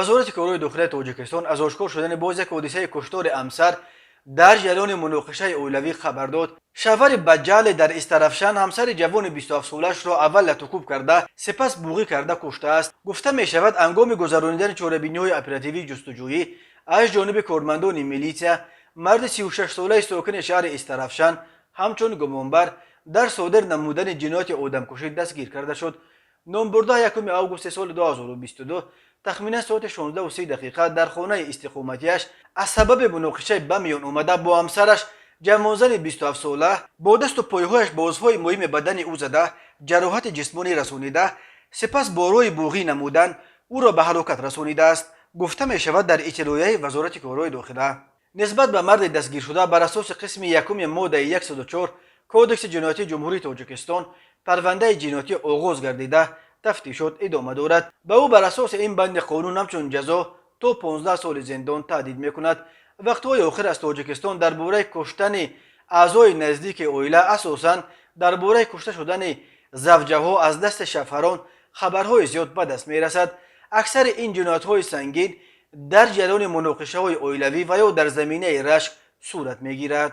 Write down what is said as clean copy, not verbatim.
Вазорати корҳои дохилаи Тоҷикистон аз ошкор шудани боз як ҳодисаи куштори ҳамсар дар ҷараёни муноқишаи оилавӣ хабар дод. Шавҳари баҷале дар Истарафшан ҳамсари ҷавони 27-солаашро аввал латукӯб карда, сипас буғӣ карда куштааст. Гуфта мешавад, ҳангоми гузаронидани чорабиниҳои оперативии ҷустуҷӯӣ аз ҷониби кормандони милитсия марди 36-солаи сокини шаҳри Истарафшан ҳамчун гумонбар дар содир намудани ҷинояти одамкушӣ дастгир карда шуд. Номбурда 1 августи соли 2022 тахминан соати 16:30 дақиқа дар хонаи истиқоматиаш аз сабаби муноқишаи ба миён омада бо ҳамсараш, ҷавонзани 27-сола, бо дасту пойҳояш ба узвҳои муҳими бадани ӯ зада, ҷароҳати ҷисмонӣ расонида, сипас бо роҳи буғӣ намудан ӯро ба ҳалокат расонидааст, гуфта мешавад дар иттилоияи Вазорати корҳои дохила. Нисбат ба марди дастгиршуда бар асоси қисми якуми моддаи 104 Кодекси ҷиноятии Ҷумҳурии Тоҷикистон парвандаи ҷиноятӣ оғоз гардида, тафтишот идома дорад. Ба ӯ бар асоси ин банди қонун ҳамчун ҷазо то 15 соли зиндон таҳдид мекунад. Вақтҳои охир аз Тоҷикистон дар бораи куштани аъзои наздики оила, асосан дар бораи кушта шудани завҷаҳо аз дасти шавҳарон, хабарҳои зиёд ба даст мерасад. Аксари ин ҷиноятҳои сангин дар ҷараёни муноқишаҳои оилавӣ ва ё дар заминаи рашк сурат мегирад.